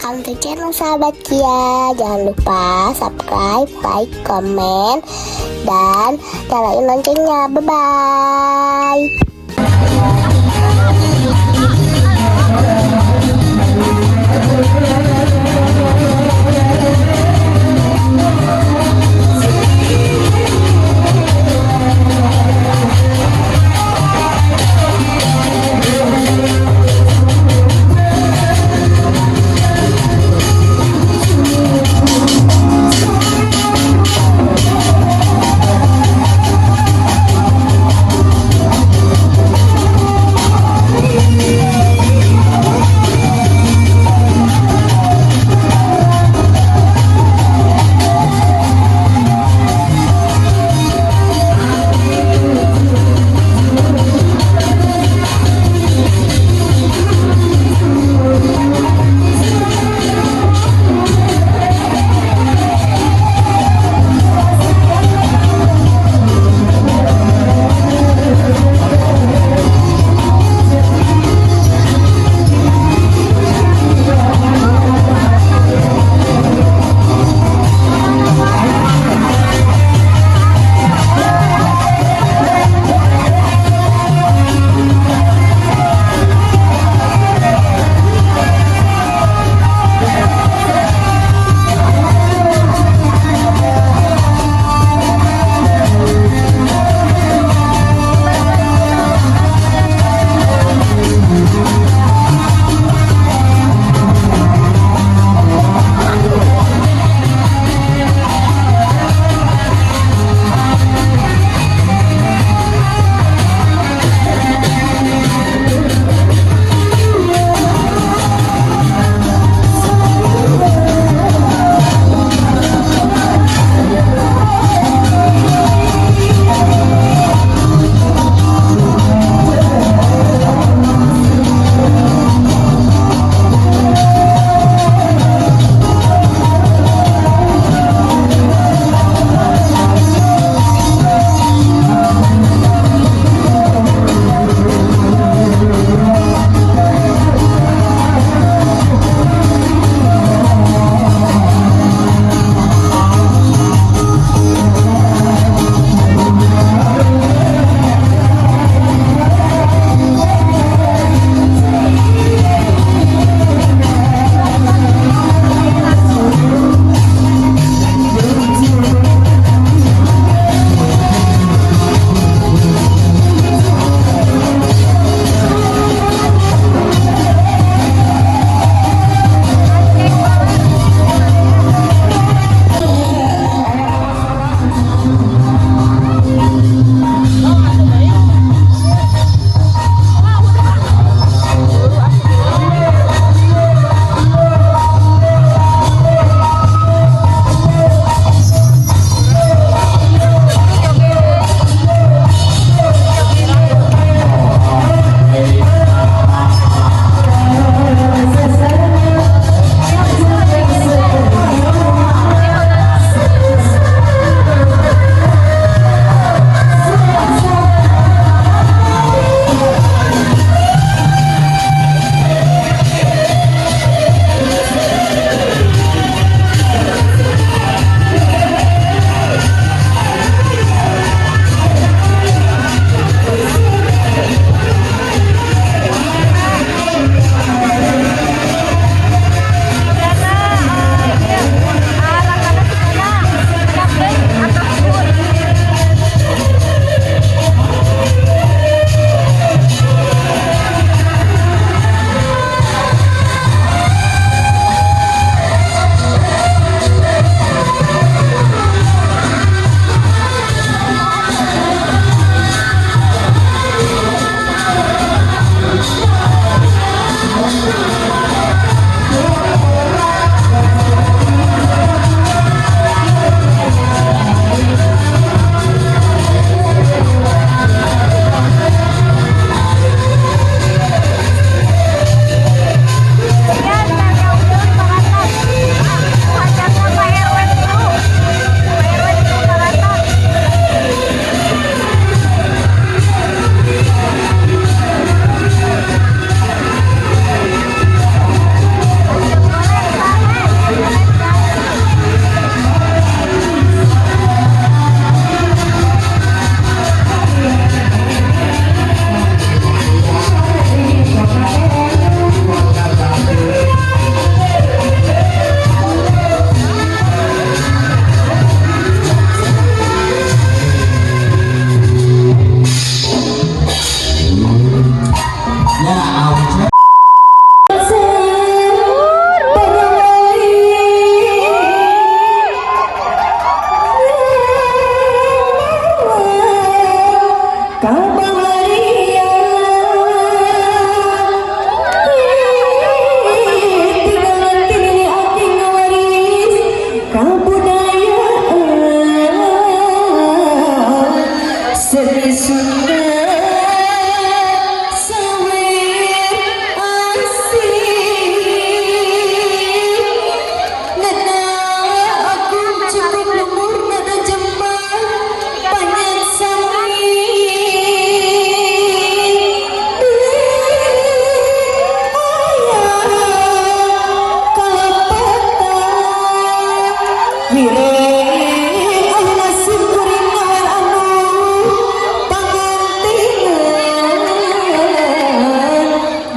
Welcome to channel Sahabat Kia. Jangan lupa subscribe, like, comment, dan nyalain loncengnya. Bye bye.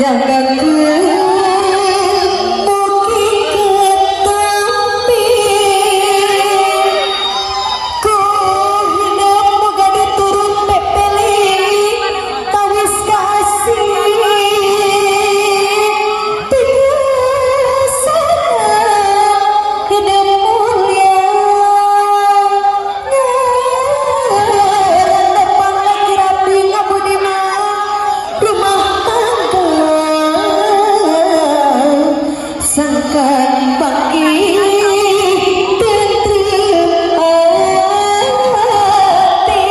Nyanggakeun mugi ketampi ku hidup moga diturun pepeli tawis kasih tiasa hidup mulia ngaran lagi rapi ngabudiman rumah tangga sangkan pagi tentrem hati.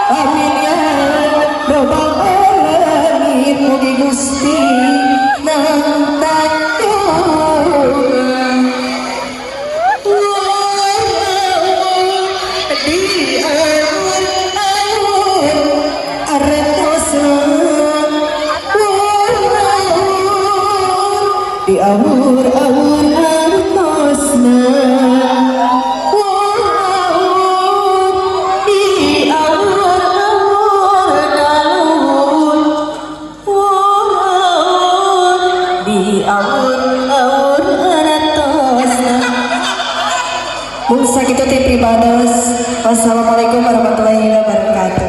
Amin ya robbal alamin, mugi Gusti nang tanggung di awur-awur artosna, di awur-awur artosna, di awur-awur daun, di awur-awur artosna. Mung sakitu ti pribados. Wassalamualaikum warahmatullahi wabarakatuh.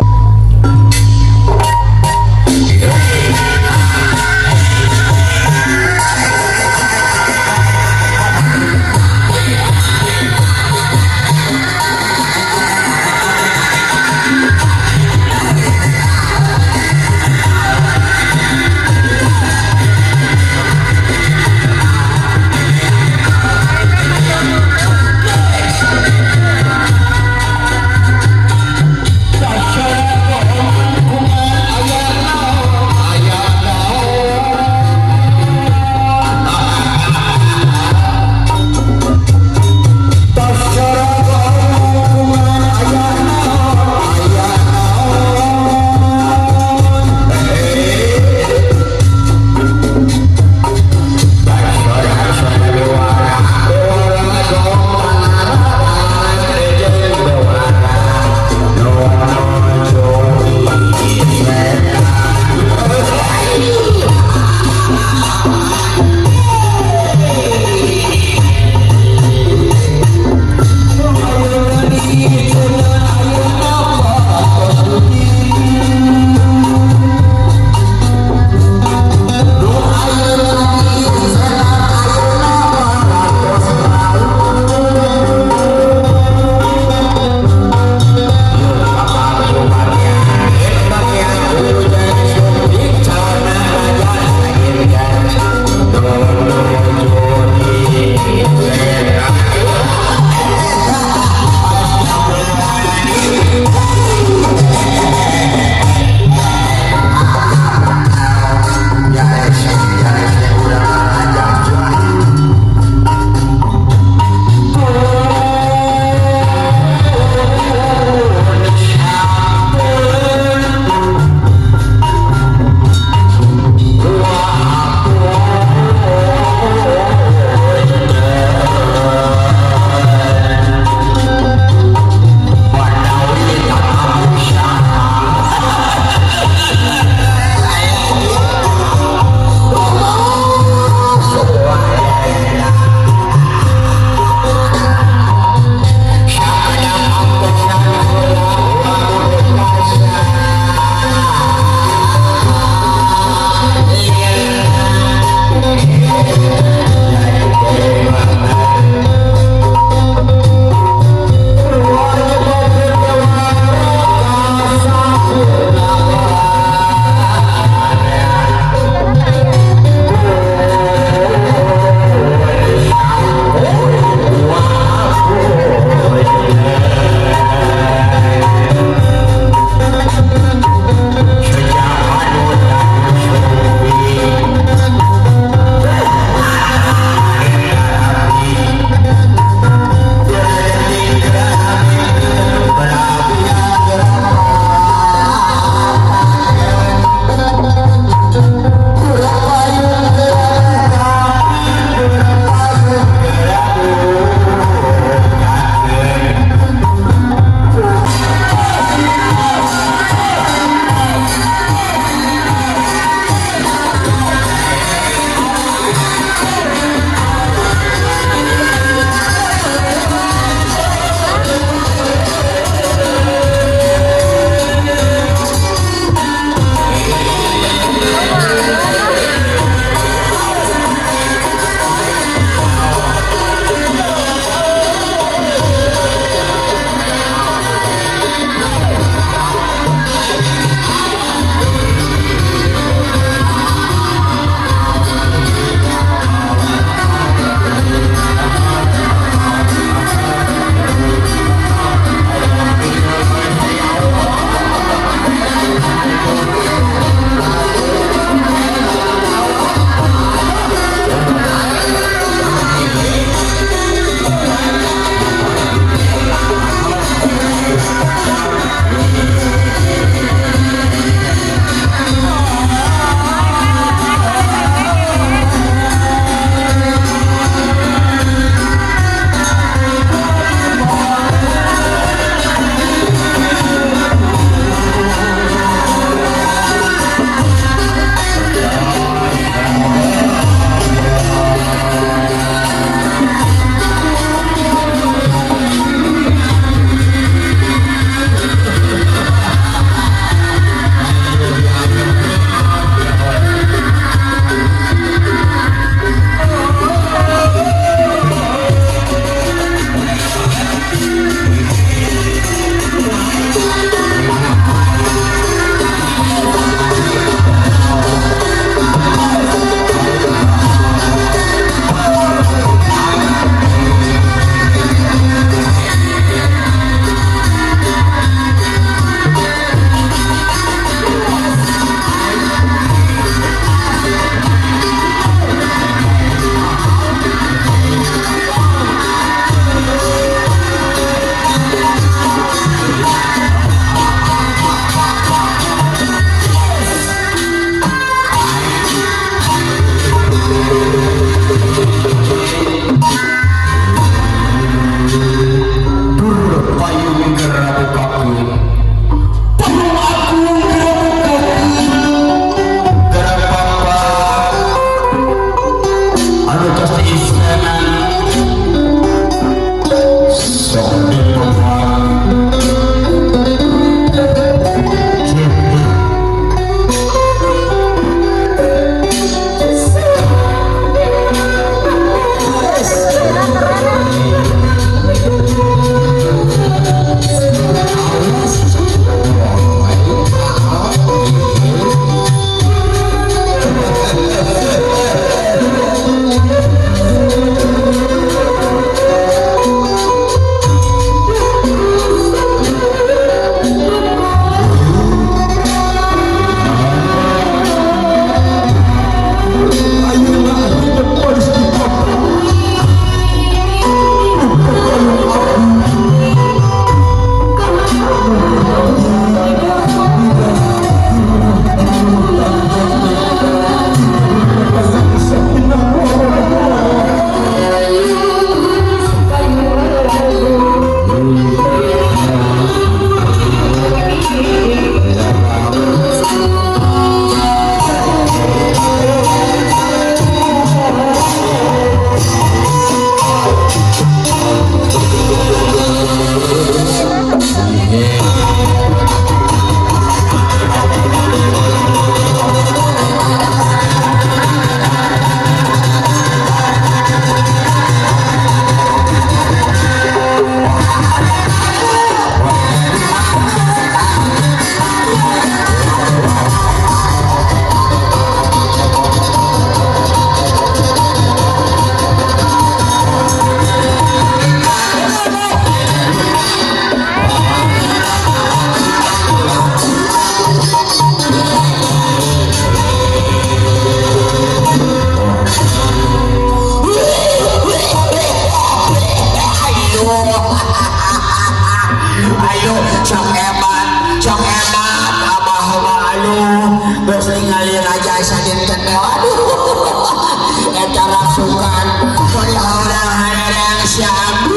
Geus ningali raja sadinten teh, aduh, eta rasukan bari urang harereang sabu.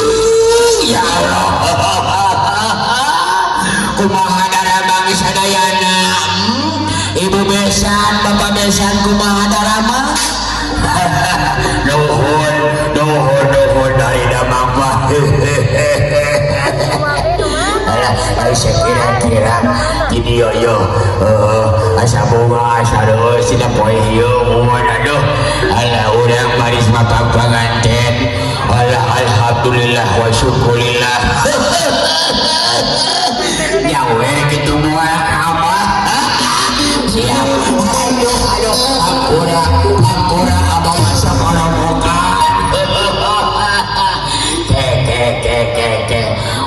Ya Allah, kumaha daramang sadayana? Ibu besan, bapak besan, kumaha daramang? Nuhun, nuhun, nuhun dari damang mah. Alah, asa kira-kira jadi yo yo asa bunga, asa deus dina poe ieu muan. Aduh, alah, urang baris mapang panganten. Alah, alhamdulillah wa syukurillah. Ya we kitu moal apa siap. Aduh, aduh, ampura, ampura, abah masa korobokan. Ke ke ke ke ke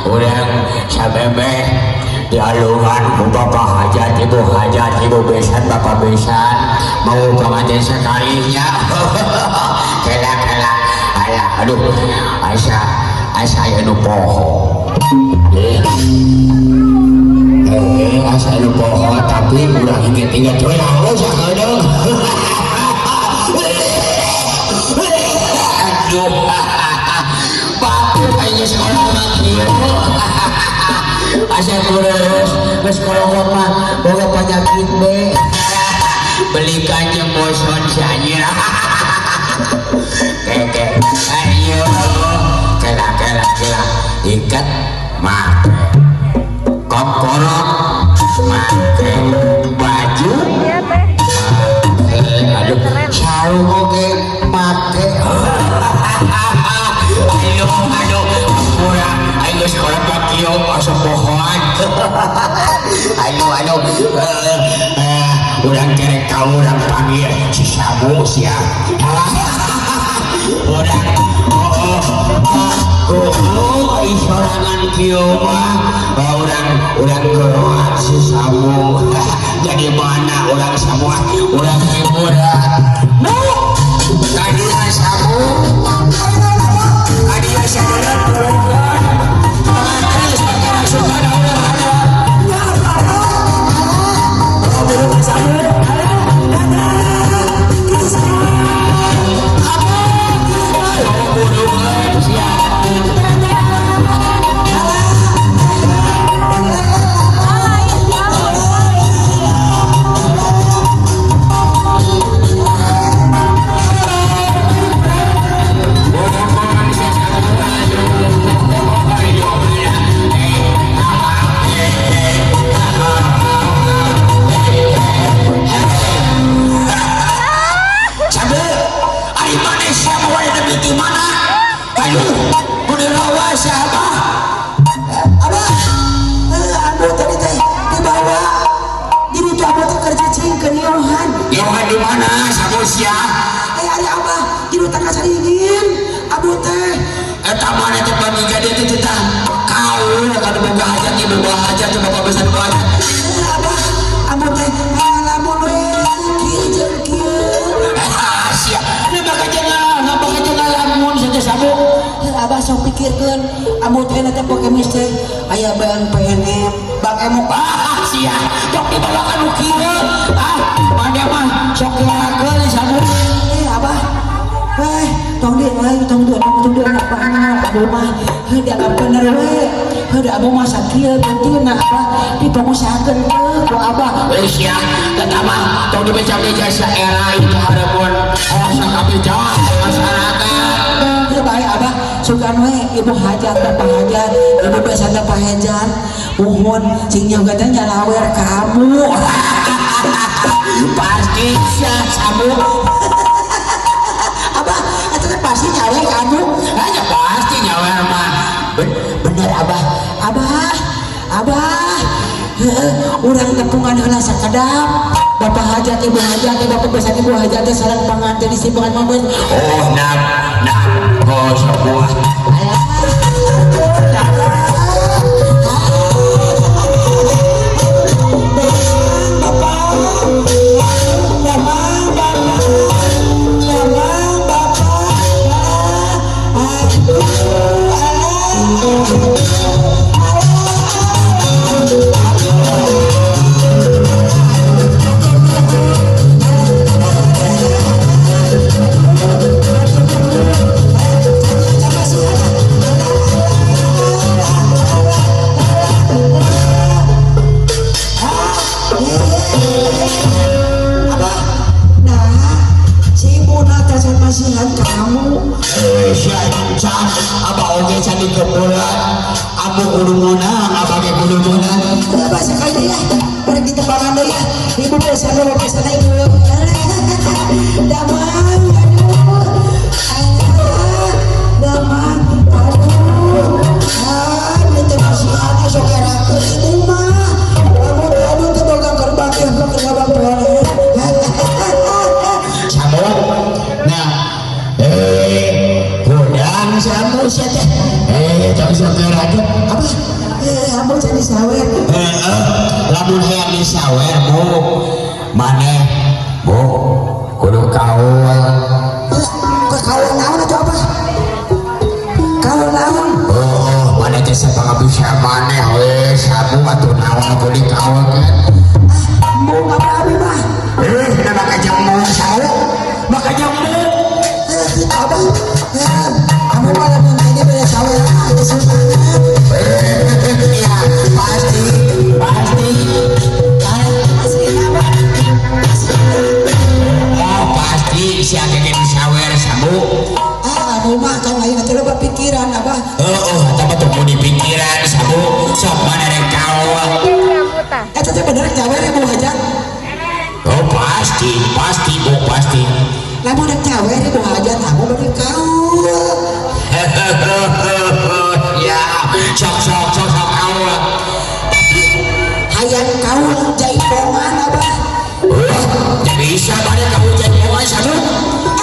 urang samemeh dialungan ku bapak hajat, ibu hajat, ibu besan, bapak besan, mau pengantin sekalinya. Kela kela. Alah, aduh, asa asa aya nu poho. Eh eh, asa nu poho, tapi urang inget-inget we halus sakedeung. Aduh, batuk aja sekolah mah kieu. Asa kurus geus kolongok mah boga penyakit B, belikan jeung boson si anjir. Keke, ayo, kela kela kela. Ikat make, kokorok make, baju make, aduh, sarung oge make. Aduh, aduh, kurang ayo sekolah kieu asa pohoan. Aduh, aduh, urang kerek ka urang panggil si Sabu sia. Urang oh oh oh, oh sorangan kieu mah urang urang geroan si Sabu. Jadi mana urang semua urang hibur nu kadieu Sabu, kadieu sadeureut turunkeun pengantin sebagai rasukan urang ada. Buruan sia. Sabu, ari maneh siapa wae demi di mana? Aduh, kudu rawa siapa? Abah, abu tadi teh dibawa. Jadi itu abu teh kerja cing ke Niohan. Yohan di mana? Sabu sia. Eh, ari abah, jadi teh kasaringin. Abu teh Eta maneh teh pamiga dia teh teh kau kan boga hajat, ibu boga hajat, bapak besar boga hajat. Eh, abah, abu teh ngalamun we kieu jeung kieu. Ah, sia. Ini bakal jangan, bakal jangan lamun saja Sabu. Eh, abah sok pikirkeun, abu teh teh poe kemis teh aya bank PNM, bank emok. Ah, sia. Sok dibawa ka nu kieu. Ah, maneh mah sok gerakeun Sabu. Eh, abah, eh, tong di euy, tong di tong di anak abu mah heuh dianggap bener we. Heuh, da abu mah sakieu pentingna abah dipengusahakeun teu ku abah. Weh sia, eta mah tong dibeja-beja sia, era itu hareupeun oh sakabeja masyarakat. Heuh, bae abah, sugan we ibu hajat, bapak hajat, ibu besan, bapak hajat, muhun cing nyoga teh nyalawer kamu. Pasti sia Sabu. Abah, eta teh pasti nyawer kamu. Hanya pasti nyawer mah. Bener abah, abah, abah. Heuh, urang tepungan heula sakedap. Bapak hajat, ibu hajat, bapak besan, ibu hajat teh sareng panganten istri panganten momen. Oh, nak, nak, oh sebuah. Bapak, Masihan kamu. Eh, sia can abah oge can dikepulan. Ambu kudu meunang, abah ge kudu meunang. Abah sekali ya. Bari ditepangan deui ya. Ibu besan bapak besan ibu. Damang, aduh. Ah, damang, aduh. Ah, itu masihan sok erakeun ibu mah. Lamun aduh teu boga gerbang ya keur ngabang peloreh. Samu. Nah, eh, hudang samu sia teh. Eh, tong sok erakeun. Apa? Eh, ambu can disawer. Heeh, lamun hayang disawer bu, maneh bu kudu kaul. Kok kaul naon atuh abah? Kaul naon? Oh, maneh teh sapangabisa maneh we samu atuh naon kudu dikaulkeun. Mau apa abi mah? Eh, da maka jemu samu, maka jemu. Eh, kita abah. Eh, kamu malah ini beda sawer aja semangat. Ya, pasti, pasti. Pasti abah. Pasti. Oh, pasti sia ge disawer samu. Ah, kamu mah kan lain atuh loba pikiran abah. Heeh, eta mah teu di pikiran samu, sok mana rek kaul. Eta teh bener nyawer ibu hajat. Oh, pasti, pasti, bu, pasti. Lamun rek nyawer ibu hajat, kamu bade kaul. Ya, sok sok sok sok kaul. Tapi hayang kaul jaipongan abah. Oh, jadi bisa bade kaul jaipongan samu.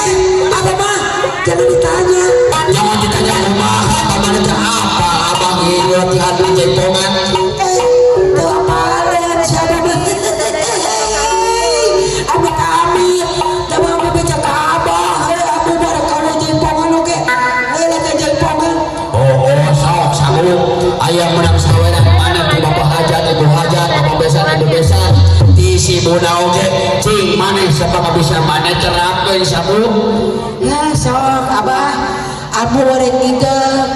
Eh, abah mah jangan ditanya. Jangan ditanya kumaha, abah teh apa, abah ge latihan di jaipongan. Eh, teu apaleun siapa mah. Amit amit, teu mah bebeja ka abah. Eh, aku bare kaul jaipongan oge. Eh, latihan jaipongan. Oh, oh, sok samu. Aya menang saweran mana ti bapak hajat, ibu hajat, bapak besan, ibu besan. Ti si buna oge, cing maneh sapangabisa maneh terapkeun samu. Ya sok abah, abu rek ngidep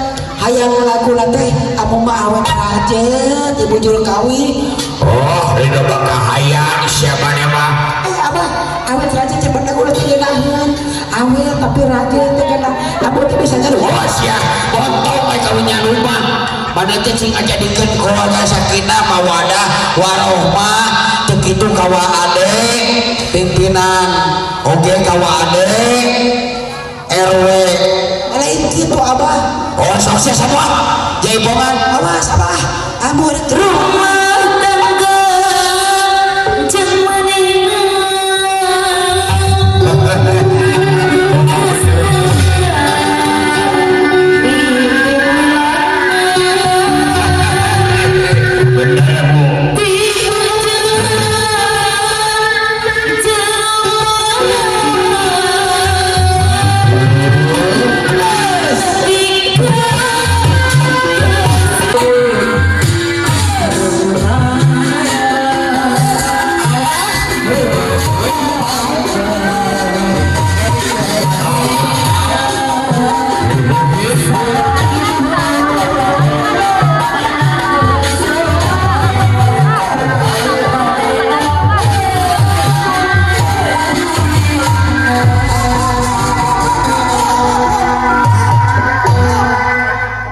hayang laguna teh abu mah awet rajin ibu jul kawi. Oh, ridho bakal hayang siapa mah. Eh abah, awet rajin cepet laguna teh ngeunaheun. Awet tapi rajin teh geunah. Abu teh bisa nyalu. Oh, sia, ontong we karunya rumah. Mana teh cing ngajadikeun keluarga sakinah mawadah warohmah teu kitu ka ade pimpinan oge ka ade RW. Lain kitu abah. Oh, sok sia semua. Jaipongan. Awas abah, abu rek Rumah tangga jeung manehna. Bener, Bu.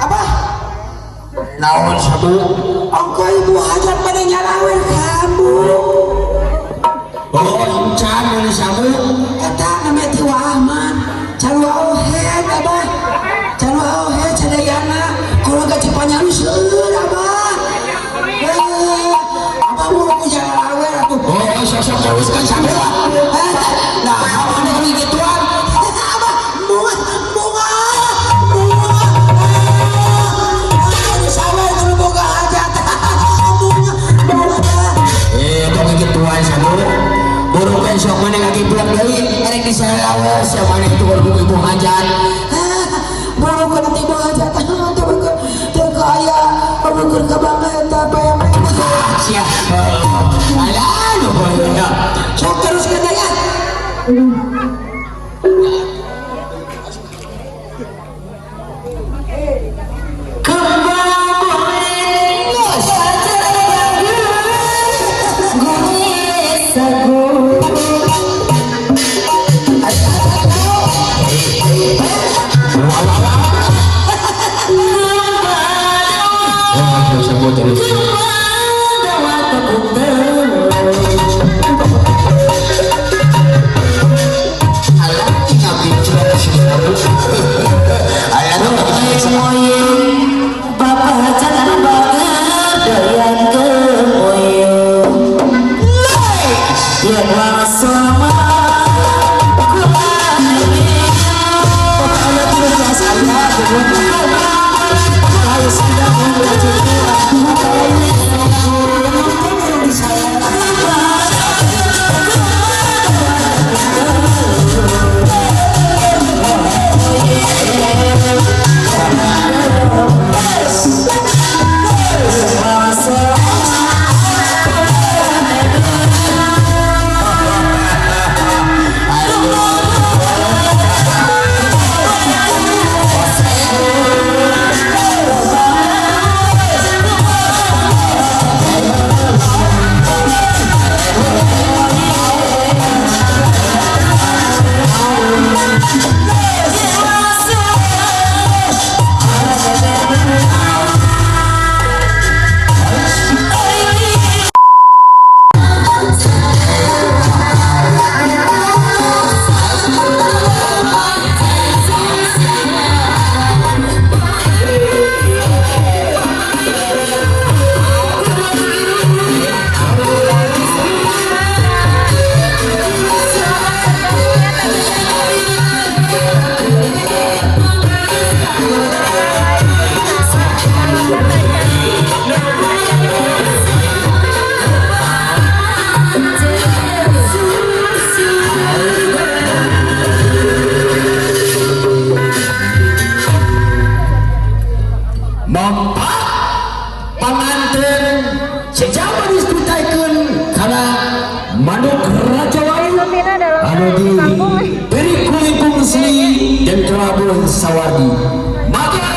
Abah, Naon sabu? ongko ibu hajat mana nyalawer kamu. Oh, encan mana sabu? Eta namanya ti Wahman. Can waohed abah. Can waohed sadayana. Keluarga Cipanyalu seueur abah. Eh, abah mulu ku nyalawer atuh. Oh, sok sok teruskan sabu. Eh, Nah, mana kali gituan? Abah, bunga, bunga, bunga. Ah, sawer kudu boga hajat. Bunga, bunga. Eh, tong gituan sabu. Burukan sok mana ngagiblek deui, erek disalawe sia maneh itu kudu ibu hajat. Ah, buru kana tiba hajat. Teu beukeun, teu kaya, beukeun ka banget eta payame. Sia. Alah, nu boyo. Sok teruskeun ya. Gue sagu. jadi. Bapak jangan bakar doyan kemoyo. Yen wasoma Mampak panganten sejama diskutaikeun kana manuk Raja Wali anu diberi kulingkung seni dan Prabu Sawardi. Maka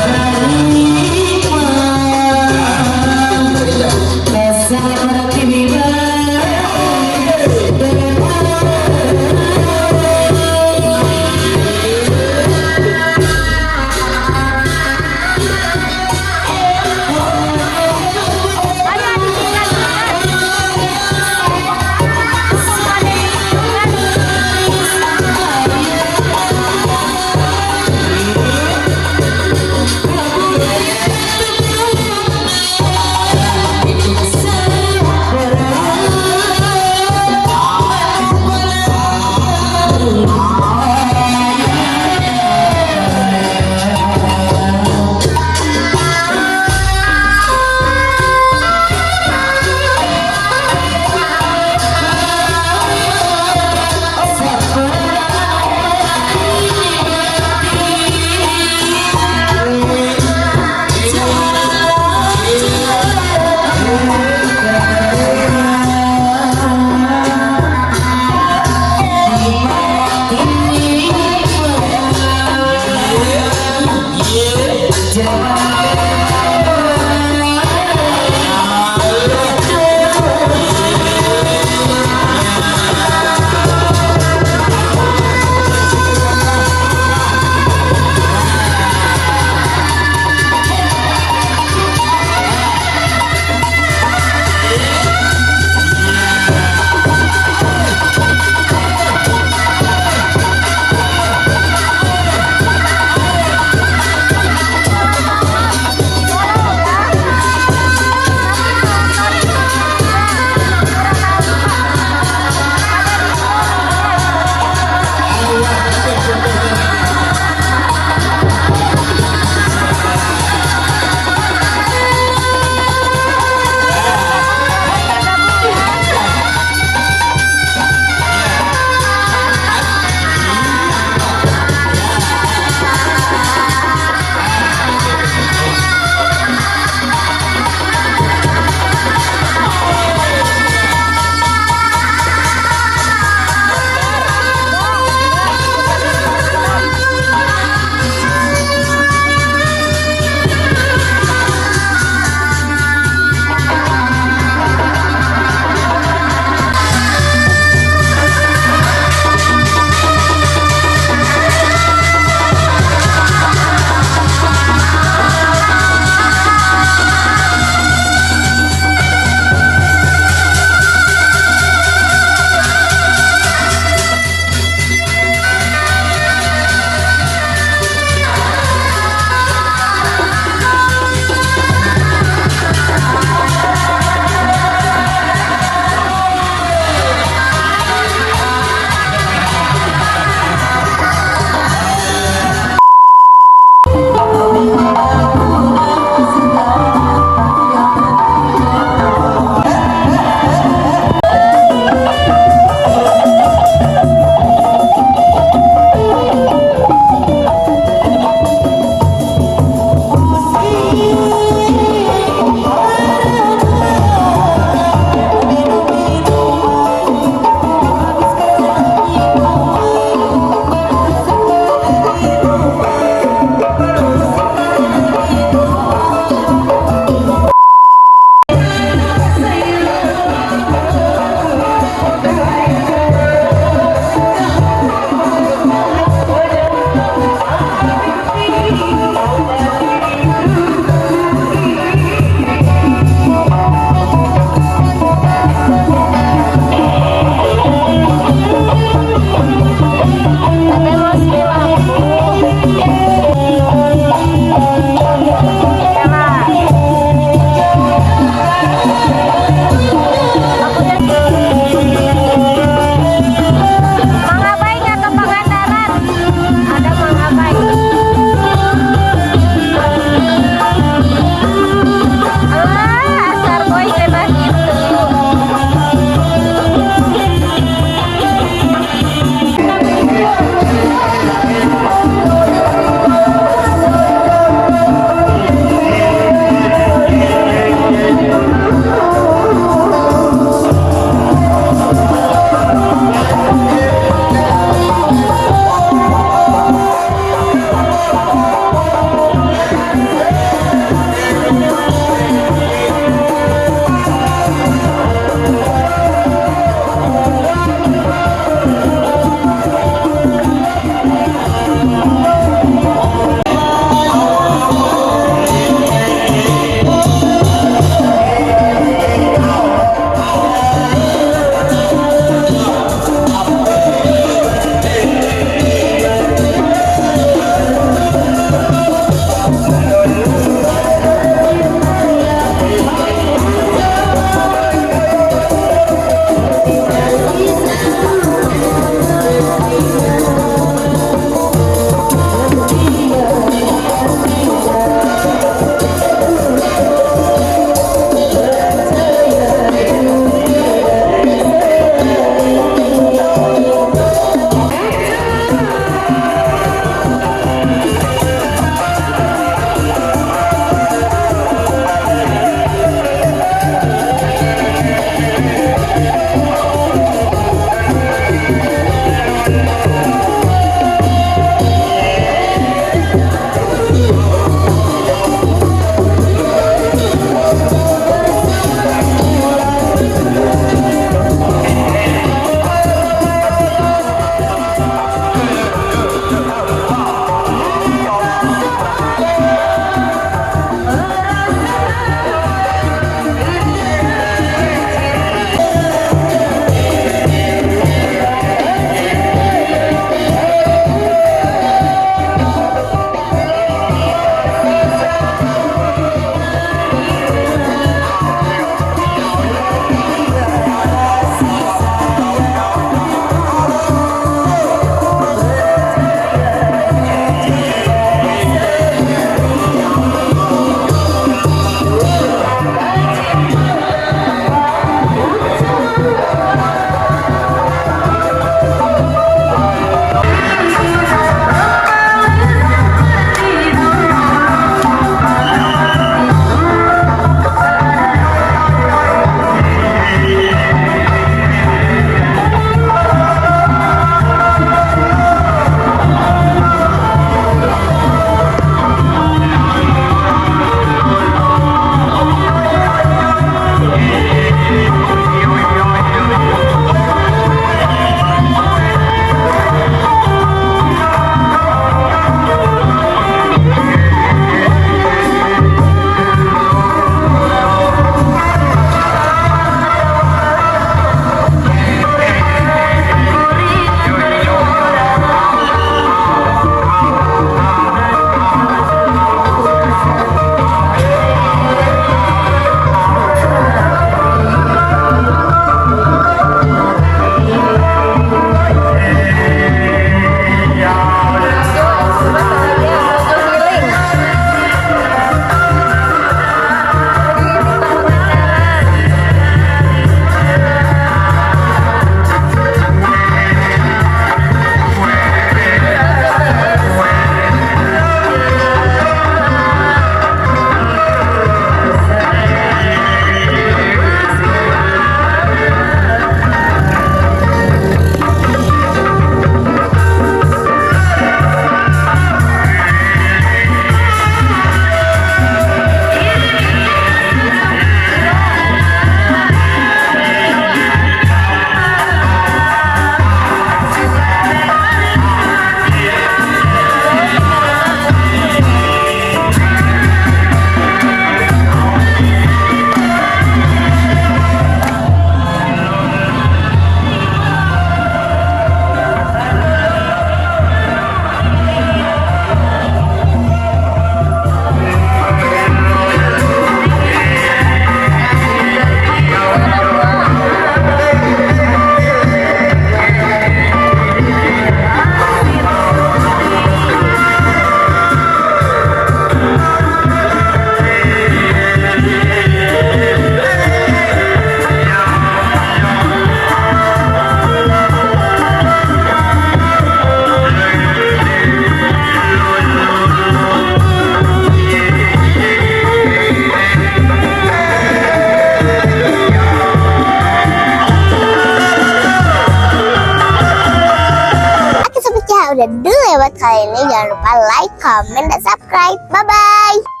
Udah dulu ya buat kali ini. Jangan lupa like, comment, dan subscribe. Bye-bye.